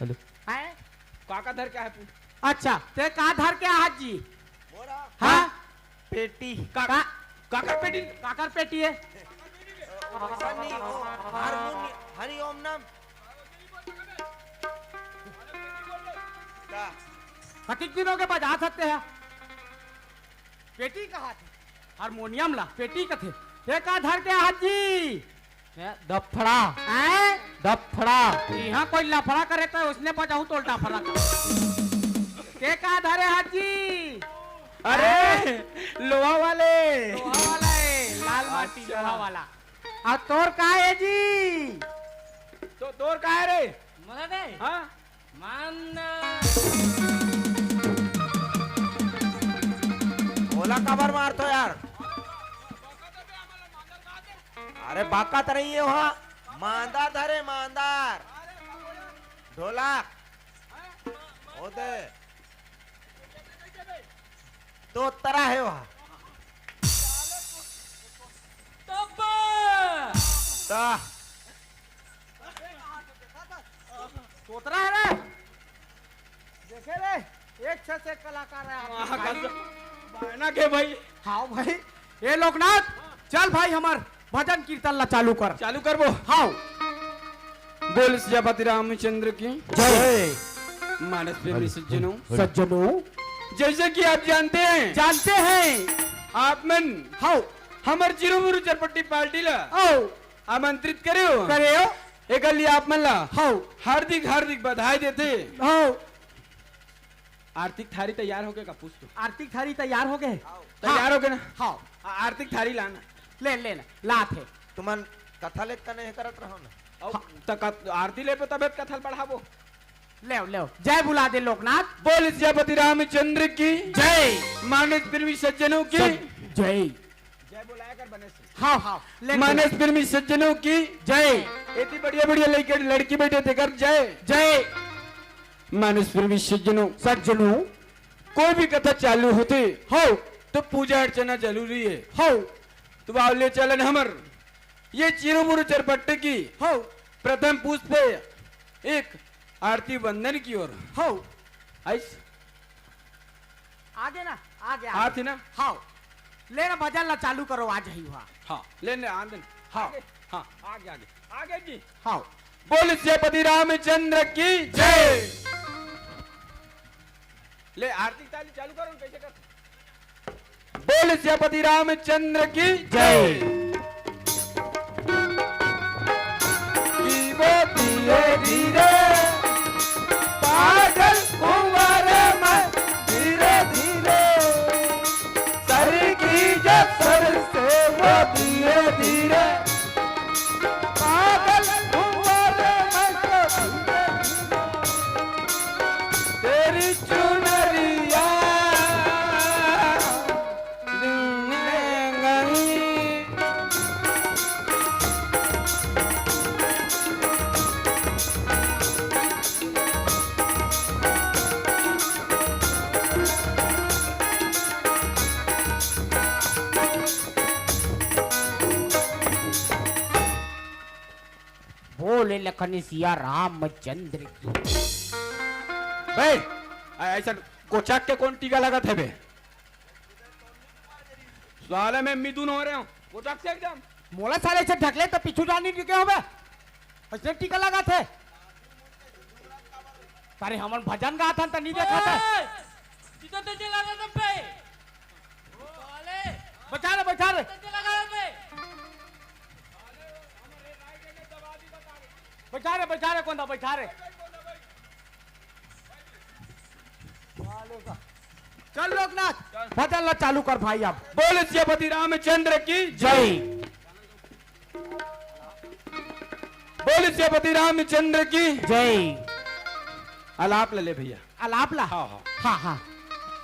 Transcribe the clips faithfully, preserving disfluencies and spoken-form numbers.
Hello. हैं? काका धर के आहे पूछ। अच्छा, ते का धर के आहा जी? मोरा हाँ? पेटी। का, का? काकर पेटी? काकर पेटी है? वैसा नहीं, वो हारमोनियम, हरि ओम नाम। का? कतिक दिन हो गए बजा सकते हैं? पेटी कहा थे? हारमोनियम ला पेटी कथे। ते का धर के आहा जी? ए, दफड़ा। हैं? दफड़ा। यहाँ कोई लफड़ा करे तो उसने बजाऊ तो लफड़ा। ते का धरे आहा जी? अरे, लोहा वाले। लोहा वाला है, लाल माटी अच्छा। लोहा वाला। और तोर का है जी? तो तोर का है रे? मजा नहीं। हाँ? मांदा। ओला काबर मारथो यार? अरे बाका त रही है वहाँ। मांदा धरे मांदार। ढोलक। ओदे। तो तरा है वहाँ। तब्बा। ता। तोतरा है रे। देखे रे, एक छत से कलाकार है आप। हाँ, भाई। बायना के भाई। हाँ भाई, ए लोकनाथ, चल भाई हमर भजन कीर्तन ला चालू कर। चालू करबो। हाँ। बोल सियापति रामचंद्र की जय। मानस प्रेमी सज्जनों। सज्जनों। जैसे कि आप जानते हैं। जानते हैं। आप मन। हाँ। हमर चिरूमुरू चरपट्टी पार्टी ला। आओ। आमंत्रित करे हो। करे हो। एकर लिए आप मन ला। हाँ। हार्दिक, हार्दिक बधाई देथे। हाँ। आरती के थारी तैयार होगे का पूछ तो। आरती के थारी तैयार होगे? तैयार होगे ना? हाँ। आ-, आरती के थारी लाना। ले, ले ना, लात है। तुमन कथा लेत का नहीं करत रहो ना। अउ हाँ। त क-, आरती लेबो तबे त कथा ल बढ़ाबो। ले, ले। जय बुला दे लोकनाथ। बोल सियापति रामचंद्र की। जय। मानस प्रेमी सज्जनों की। सज-, जय। जय बोलाया कर बने से। हाँ, हाँ। ले, मानस प्रेमी सज्जनों की। जय। एती बढ़िया, बढ़िया लइके लड़की बैठे तेकर जय। जय। मानस प्रेमी सज्जनों। सज्जनों। कोई भी कथा चालू होथे, हो। तो पूजा अर्चना जरूरी है। हो। तो बावले चलन हमर, ये चिरूमुरू चरपट्टी की, हो। प्रथम पुष्प एक आरती वंदन की ओर। हो। आइस। आगे ना, आगे, आगे। आथे ना? हाँ। ले ना, भजन ला चालू करो, आ जाही हुआ। हाँ, ले ले, आंदन। हाँ। आगे। हाँ, आगे, आगे। आगे जी। हाँ। बोल सियापति रामचंद्र की जय। ले, आरती ताली चालू करो ना, कैसे कर? बोल सियापति रामचंद्र की जय। कि वो धीरे धीरे पागल कुंवर में धीरे धीरे सर की जो सर से वो धीरे धीरे पागल कुंवर में तो धीरे धीरे तेरी चुनरिया बोले लखन सिया रामचंद्र की। बे, ऐसा कोचक के कौन टीका लगाथे बे? साले में मिथुन हो रहे हो, वो ढक से एकदम। मोला साले से ढकले तो पीछू जानी के होबे। ऐसे टीका लगाथे। अरे हमन भजन गाथन त नहीं देखा था। ओए! सीधा तो चला रहा था पे। साले! बैठा रे, बैठा रे। तो चला गया पे। बैठा रे, बैठा रे, कौन था? बैठा रे। चल लोकनाथ, भजन ला चालू कर भाई अब। बोल सियापति रामचंद्र की जय। बोल सियापति रामचंद्र की जय। आलाप ले ले भैया। आलाप ला? हाँ, हाँ। हाँ, हाँ।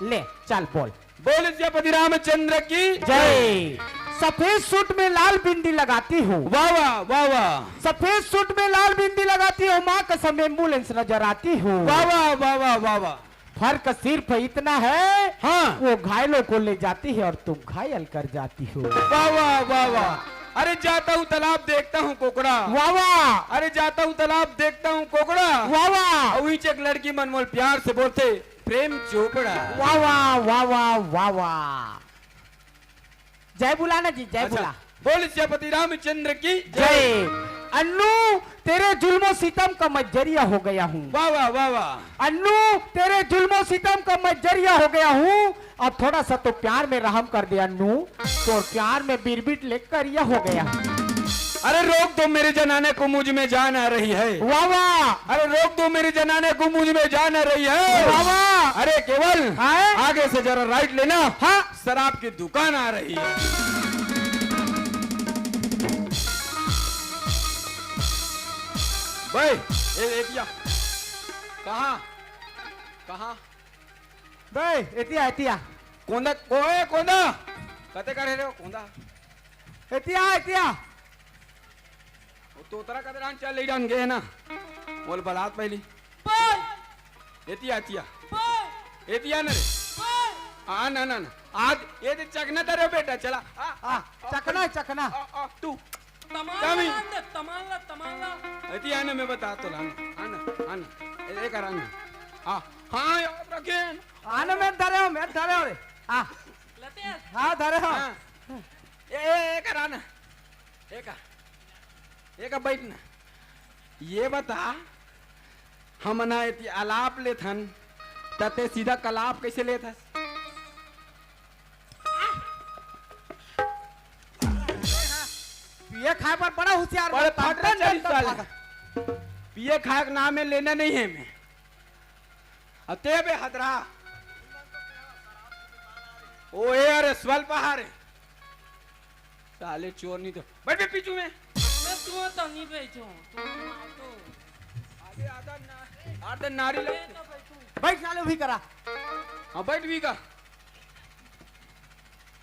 ले, चल बोल। बोल सियापति रामचंद्र की जय। सफेद सूट में लाल बिंदी लगाती हूँ। वाह, वाह, वाह, वाह। सफेद सूट में लाल बिंदी लगाती हूँ, माँ कसम एम्बुलेंस नजर आती हूँ। वाह, वाह, वाह, वाह, वाह, वाह। फर्क सिर्फ इतना है, हाँ। वो घायलों को ले जाती है और तुम घायल कर जाती हो। वाह, वाह, वाह, वाह। अरे जाता हूँ तालाब देखता हूँ कोकड़ा। वाह, वाह। अरे जाता हूँ तालाब देखता हूँ कोकड़ा। वाह, वाह। और पीछे एक लड़की मन मोल प्यार से बोलथे प्रेम चोपड़ा। वाह, वाह, वाह, वाह, वाह, वाह। जय बुला ना जी, जय अच्छा, बुला। बोल सियापति रामचंद्र की जय। अन्नू, तेरे जुल्मों सितम का मैं जरिया हो गया हूँ। वाह, वाह, वाह, वाह। अन्नू, तेरे जुल्मों सितम का मैं जरिया हो गया हूँ। अब थोड़ा सा तो प्यार में रहम कर दे अन्नू, तो प्यार में बिरबिट ले करिया हो गया। अरे रोक दो मेरे जनाने को, मुझ में जान आ रही है। वाह, वाह। अरे रोक दो मेरे जनाने को, मुझ में जान आ रही है। वाह, वाह। अरे केवल, हाँ? आगे से जरा राइट लेना। हाँ। शराब की दुकान आ रही है। भाई, ए, एतिया। कहाँ? कहाँ? बे, एतिया, एतिया। कोंदा, कोए, कोंदा। कते करे रे, कोंदा। एतिया, एतिया। वो तोतरा कते रान चल ले जान गए ना। बोल बलात पहली। बोल। एतिया, एतिया। बोल। एतिया न रे। बोल। आ, ना, ना, ना। आज ये दे चकना धरे बेटा, चला। आ, आ, आ, चकना, आ, चकना। आ, आ, तू। तमाल कमी। ला, तमाल ला, तमाल ला। एतिया न मैं बता तो लाना। आना, आना। ए, ए कर आना। आ, हाँ, याद रखे। आना मैं धरे हूँ, मैं धरे हूँ रे। आ। लते हैं। हाँ, धरे हूँ। हाँ। ए, ए, ए कर आना। ए कर। ए कर बैठ ना। ये बता, हमन ह एती अलाप लेथन, त ते सीधा कलाप कइसे लेथस? पिए खाए बर बड़ा होशियार बड़े बा, फट रहा चल साले। पिए खाए के नाम में लेना नहीं है मैं। अब ते बे हदरा। ओ ए, अरे स्वल्प आहार है। साले चोर नहीं तो। बैठ बे पीछू में। मैं तू तो नहीं बैठो, तू मार दो। अबे आधा ना-, आधा नारी लग। मैं तो बैठूं। बैठ साले भी करा। हाँ, बैठ भी का।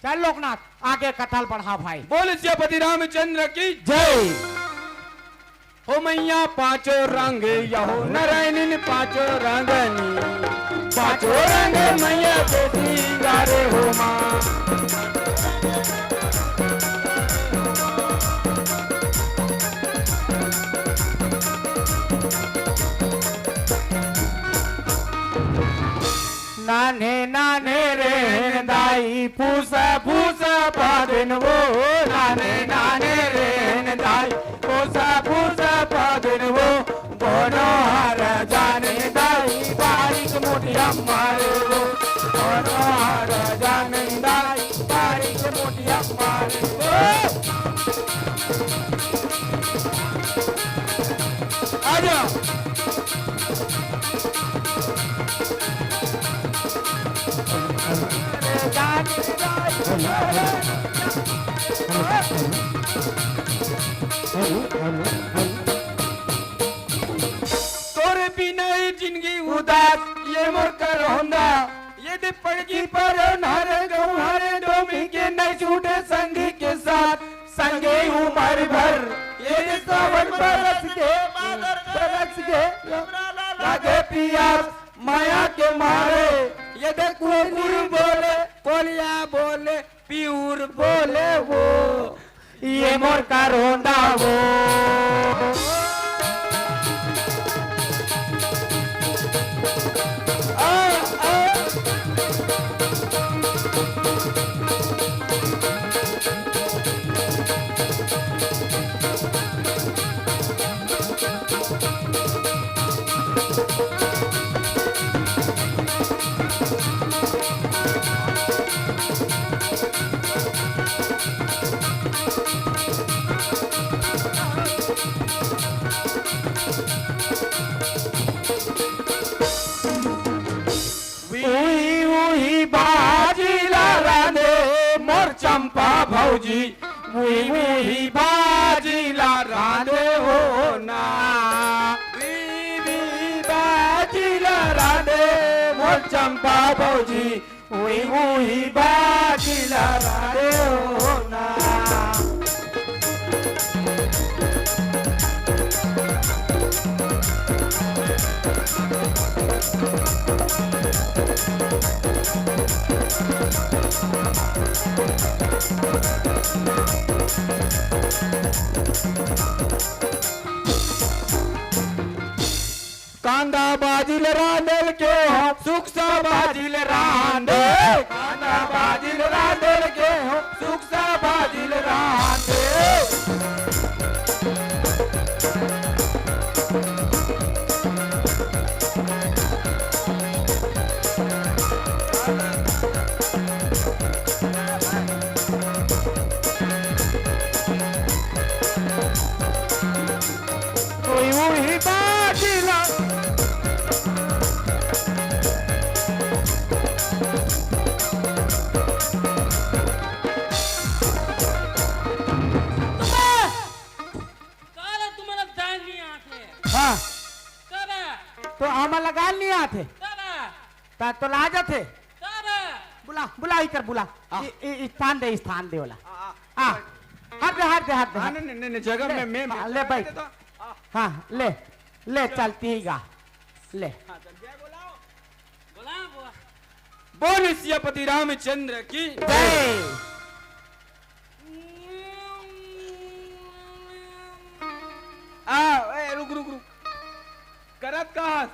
चल लोकनाथ, आगे कथा ल बढ़ा भाई। बोल सियापति रामचंद्र की जय। हो मैया पाँचों रंग, यहो नारायणिन पाँचों रंगनी, पाँचों रंग मैया के सिंगारे हो माँ। नान्हे नान्हे रेन दाई, फूस फूस पादेन वो। नान्हे नान्हे रेन दाई, फूस फूस पादेन वो। कोनो हर जाने दाई, बारीक मोटी अम्मा रे वो। कोनो हर जाने दाई, बारीक मोटी अम्मा रे वो। आजा। तोरे बिना ये जिंदगी उदास, ये मोर करौंदा। ये दे पड़गी पर नहर गौहर डोमी के नहीं छूटे संगी के साथ। संगे उमर भर ये सावन बरस के, बरस के लागे पियास, माया के मारे ये दे कुकुर बोले, कोलिया बोले, पिउर बोले वो, ये मोर करौंदा वो। आ, आ। उही उही बाजी ला रांधे मोर चंपा भौजी, उही उही बाजी ला रांधे हो ना। उही उही बाजी ला रांधे मोर चंपा भौजी, उही उही बाजी ला रांधे हो ना। कांदा बाजिल रांधल के हो, सुकसा बाजिल रांधे। कांदा बाजिल रांधल के हो, सुकसा बाजिल रांधे। कोई उही बाजिला। काला तुम्हारा दान नहीं आते। हाँ। काला। तो हमला गाल नहीं आते। काला। ता तो ला जाते। काला। बुला, बुला, इकर बुला। हाँ। इ, इ, स्थान दे, स्थान दे वाला। हाँ, हाँ। हाँ। हट दे, हट दे, हट दे, हाँ, हट। नहीं, नहीं, नहीं, जगह ले, में, में, हाँ, में। ले भाई। तो, हाँ। हाँ, ले, ले, चल। चलती ही गा। ले। हाँ, चल, जय बोलाओ। बोला, बोला। बोल सियापति रामचंद्र की जय। आ, ए, रुक, रुक, रुक। करत का हस?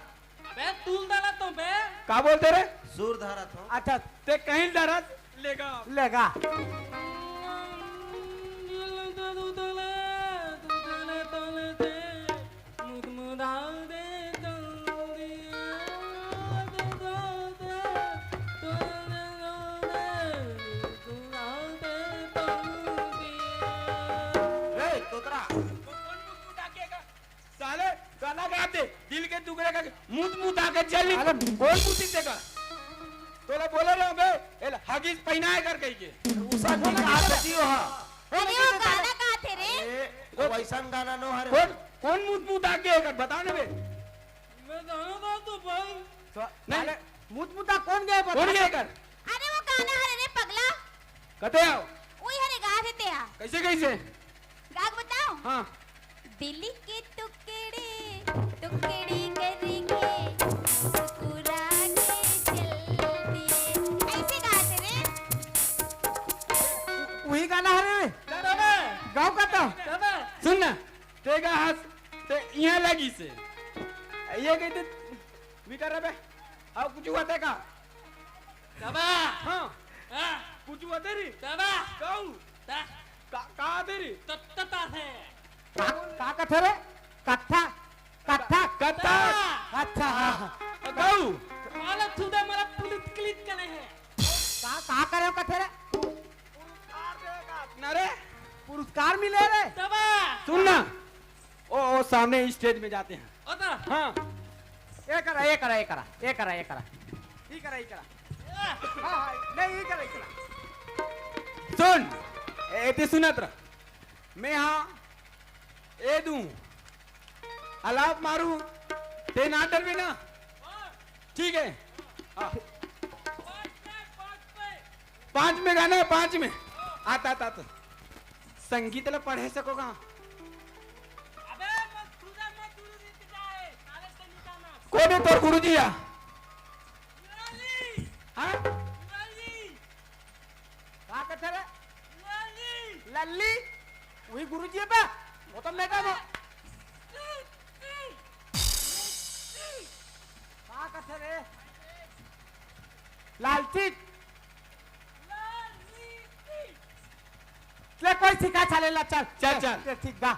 अबे, तूल डाला तो बे। का बोलते रे? सूर धारा था। अच्छा। ते कहीं डरत लेगा। लेगा। ए, तोतरा। साले, गाना गाते, दिल के टुकड़े का मुत मुता के चल। अरे, बोल मुती ते का। तोला बोले रहे बे, एला हगीज पहिनाए कर कही के। उषा जी का हाथ दियो हा। अरे, वो गाना गाते रे। ए, वो वैसन गाना नो हरे। कौन, कौन मुत मुता के एकर बता ना बे। मैं गाना गा तो भाई। तो, नहीं। साले, मुत मुता कौन गए बता? कौन गए कर? अरे, वो गाना हरे रे पगला। कते आओ? उही हरे गा थे ते हा। कैसे, कैसे? गा के बताओ। हाँ। दिल के टुकड़े, टुकड़े करके ठुकरा के चल दिए। ऐसे गाते रे। उही गाना हरे रे। दादा बे। गाओ का तो। दादा। सुन ना, तेगा हंस, ते इहाँ लगी से। ये कहते, विकर बे, आओ कुछ हुआ ते का? दादा। हाँ। हाँ। कुछ हुआ ते रे? दादा। गाओ। ता। का, का दे रे? त-, त-, ता है। का, का कथे रे? कत्था? कत्था? कत्था। अच्छा, हाँ, हाँ। गऊ। माला थूदा माला पुलिस क्लिक करे है। का, का करे हो कथे रे? पुरस्कार देगा। ना रे। पुरस्कार मिले रे। तबा। सुन ना। ओ, ओ, सामने स्टेज में जाते हैं। ओ ता। हाँ। ये करा, ये करा, ये करा, ये करा, ये करा। ये करा, ये करा। हाँ, हाँ, नहीं, ये करा, ये करा। सुन, ए, ते सुनत रह। मैं हाँ, ए दूँ। अलाप मारू, ते ना डरबे ना? ठीक है। हाँ। पाँच में गाना है, पाँच में। आता, आता, आता। संगीत ला पढ़े सको का? अबे, मत कूदा, मत उड़, रुक जाए। साले से निकालना। कोन है तोर गुरुजी या? मुरली। हाँ? मुरली। का कथे रे? मुरली। लल्ली? वही गुरुजी है बे। वो तो मैं कहूँ। का कथे रे? लालची। ले कोई सिखा चाले ला, चल। चल, चल। चल, ठीक बा।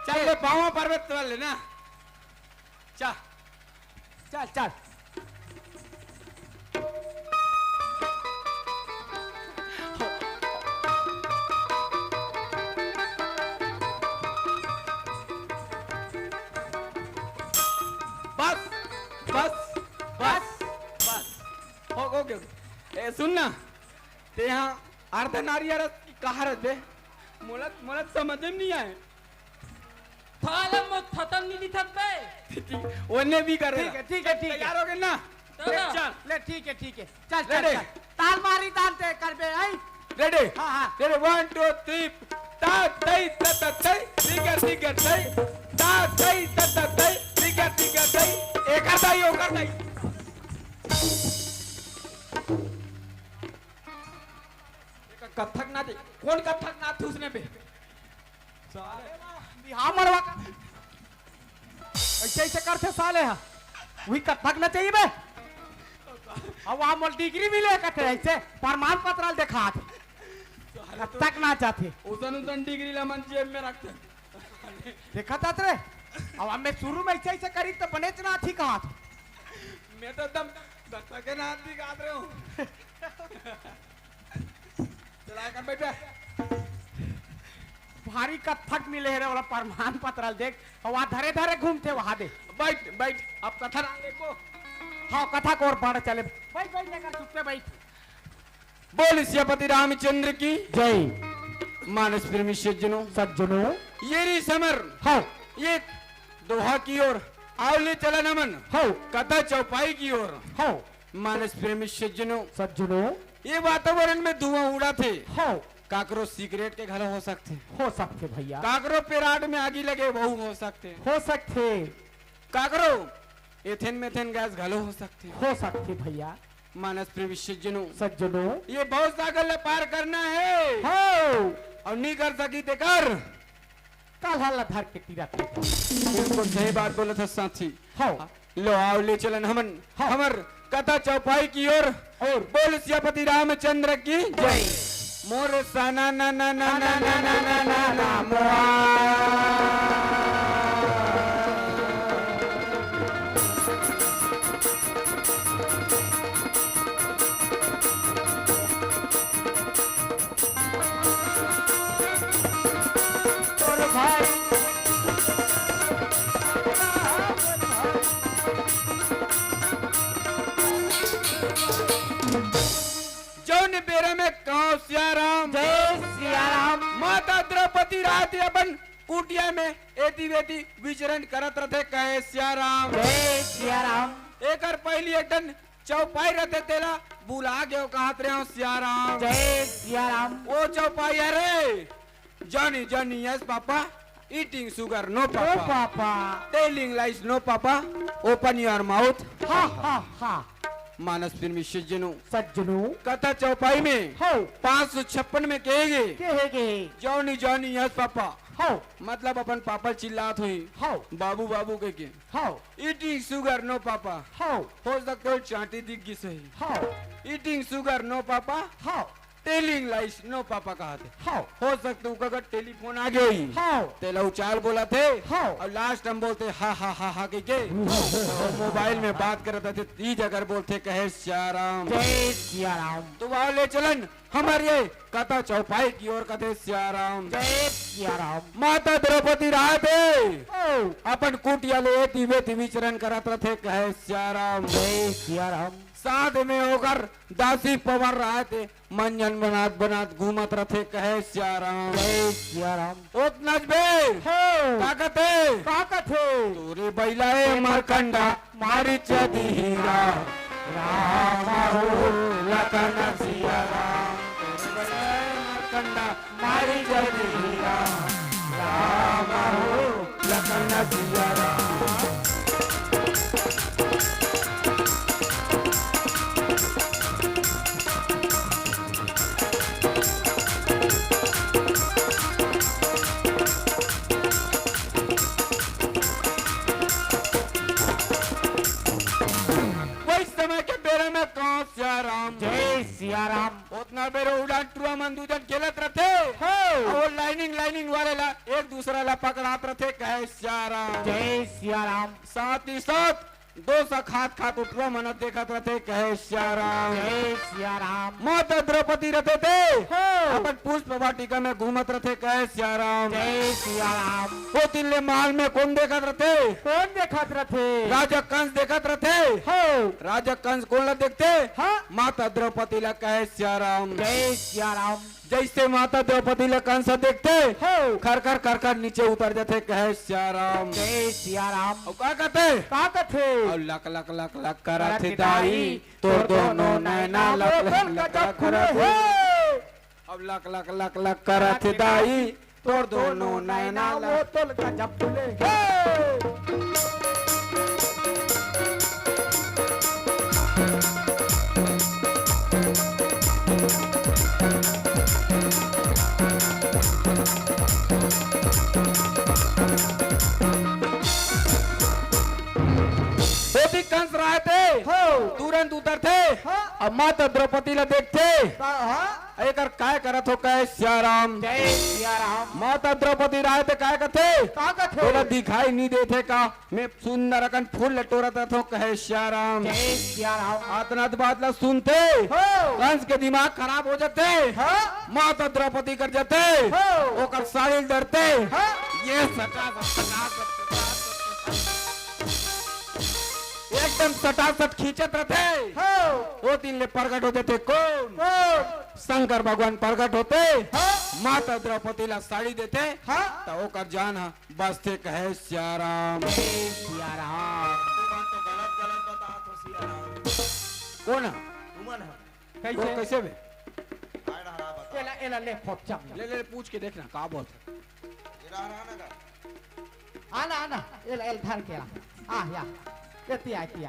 चल, ले पावा पर्वत वाले ना। चल। चल, चल। बस, बस, बस, बस। हो, हो गया। ए, सुन ना, ते यहाँ अर्धनारी अरस की कहा रस बे? मोला, मोला समझ में नहीं आए। थाला मत खत्म नहीं दिखत बे। ठीक, ओने भी करेगा। ठीक है, ठीक है, ठीक है। तैयार हो गए ना? चलो। चल। ले, ठीक है, ठीक है। चल, चल, ready? चल। ताल मारी ताल ते कर बे, आई। Ready? हाँ, हाँ। Ready, one, two, three। ता, तई, त, त, तई, दिगर, दिगर, तई। ता, तई, त, त, तई, दिगर, दिगर, तई। एकर दाई, ओकर दाई। एक कथक नाच, कौन कथक नाच थे उसने बे? साले बिहाव मरवा का। अइसे, अइसे करथे साले ह। उही कत्थक नचइबे। अउ वहाँ मोला डिग्री मिले कथे, अइसे प्रमाण पत्र ल देखात। कत्थक नाचत हे। ओसन ओसन डिग्री ल मन जेब में रखथे। देखत हस रे, अब मैं शुरू में अइसे, अइसे करिस त बनेच नाचही कहत। मैं तो एकदम कत्थक के नाचही कहत रहे हूँ। चला कर बैठ। भारी कत्थक मिले हे रे, ओला प्रमाण पत्र ल देख, अउ वहाँ धरे धरे घूमथे वहाँ दे। बैठ, बैठ, अब कत्था ना देखो। हाँ, कत्था के ओर बढ़ चले। बैठ, बैठ, लेकर चुप्पे बैठ। बोल सियापति रामचंद्र की। जय। मानस प्रेमी सज्जनों। सज्जनों। ये रही समर। हाँ। ये दोहा की ओर, आओ ले चलन हमन। हाँ। कथा चौपाई की ओर। हाँ। मानस प्रेमी सज्जनों। सज्जनों। ये वातावरण में धुआं उड़ाथे। हाँ। काकरो सिगरेट के घलो हो सकथे। हो सकथे भैया। काकरो पेराड में आगी लगे, वहू हो सकथे। हो सकथे। काकरो एथेन मेथेन गैस घलो हो सकथे। हो सकथे भैया। मानस प्रेमी सज्जनों। सज्जनों। ये भवसागर ल पार करना हे। हो। अउ नी कर सकी तेकर। काल्हा ल धर के तीरथ ले जा। बिल्कुल सही बात बोलत हस साथी। हो। लो आओ ले चलन हमन। हो। हमर कथा चौपाई की ओर। और। बोल सियापति रामचंद्र की। जय। मोर सना ना ना ना ना ना ना ना ना मोर। तोर भाई। जौन बेरा में कहो सिया राम। जय सिया राम। माता द्रौपदी रात अपन कुटिया में एती वेती विचरण करत रथे, कहे सिया राम। जय सिया राम। एकर पहली एक ठन चौपाई रथे, तेला भुला गेव कहत रहे हो सिया राम। जय सिया राम। वो चौपाई हरे, Johnny Johnny yes papa, eating sugar no papa, papa, telling lies no papa, open your mouth। हा हा हा। मानस प्रेमी सज्जनों। सज्जनों। कथा चौपाई में हो। पाँच सौ छप्पन में कहे गे। कहे गे। Johnny Johnny yes papa। हो। मतलब अपन पापा चिल्लात होही। हो। बाबू बाबू कह के। हो। Eating sugar no papa। हो। हो सकथे चांटी दिख गिस होही। हो। Eating sugar no papa। हो। Telling lies no papa कहत हे। हो। हो सकथे उकर टेलीफोन आ गे होही। हो। तेला उचाल बोलत हे। हो। अउ last में बोलथे हा हा हा हा कह के। हो। मोबाइल में बात करत हे, तीज अगर बोलथे कहे सिया राम। जय सिया राम। तो वहाँ ले चलन हमर ये कथा चौपाई की ओर कथे सिया राम। जय सिया राम। माता द्रौपदी रात हे। ओ। अपन कुटिया ले एती वेती विचरण करत रथे कहे सिया राम। जय सिया राम। साथ में ओकर दासी पवर रात हे, मंजन बनात बनात घूमत रथे कहे सिया राम। जय सिया राम। ओतनच बेर। हो। का कथे? का कथे? तोरे बइला ए मरकंडा मारी चदी हीरा। राम हो लखन सिया राम। तोरे बइला ए मरकंडा मारी चदी हीरा। राम हो लखन सिया राम। वही समय के बेरा में कहो सिया राम। जय सिया राम। ओतना बेर उड़ान टुरा मन दू झन खेलत रथे। हो। अउ वो लाइनिंग लाइनिंग वाले ला एक दूसरा ला पकड़ात रथे कहे सिया राम। जय सिया राम। साथ ही साथ दो सखात खात उठवा मन देखत रथे, कहे सिया राम। जय सिया राम। माता द्रौपदी रथे ते हो। अपन पुष्प वाटिका में घूमत रथे, कहे सिया राम। जय सिया राम। ओ दिन ले महल में कोन देखत रथे? कोन देखत रथे? राजा कंस देखत रथे। हो। राजा कंस कोन ला देखथे? हाँ। माता द्रौपदी ला, कहे सिया राम। जय सिया राम। जैसे माता द्रौपदी ल कंस देखथे, हो। खरखर खरखर नीचे उतर जाथे, कहे सिया राम। जय सिया राम। अउ का कथे? का कथे? अउ लक लक लक लक करत करत दाई, दाई, तोर दोनों नैना लक लक लक लक लक करत हे। हे। अउ लक लक लक लक करत दाई, तोर दोनों नैना ला। वो तोल का जब फूले। हे! कंस राहते हो। तुरंत उतरते। हाँ। अब माता द्रौपदी ला देखते। हाँ। एकर काय करत हो, कहे सियाराम। जय सियाराम। माता द्रौपदी राहते काय कथे? का कथे? तोला दिखाई नहीं देथे का? मैं सुंदर अकन फूल लटोरत रथों, कहे सियाराम। जय सियाराम। अतना बात ला सुनते हो। कंस के दिमाग खराब हो जाते। हाँ। माता द्रौपदी कर जाते। हो। ओकर साड़ी डरते। हाँ। ये सटा सटा सटा सटा एकदम सटासट खींचत रथे। हो। वो दिन ले प्रगट हो जाते कौन? कौन? शंकर भगवान प्रगट होते। हाँ। माता द्रौपदी ला साड़ी देते। हाँ। तो ओकर जान ह बचथे, कहे सियाराम। ए सियाराम। तुमन तो गलत गलत बतात हो सियाराम। कौन ह? तुमन ह। कैसे? वो कैसे बे? काय डहरा बता। एला एला ले फोप चम। ले ले पूछ के देखना का बोलथे। ये डहरा ना का? आना आना, एला एला धर के आ। आ या। एती आ, एती आ।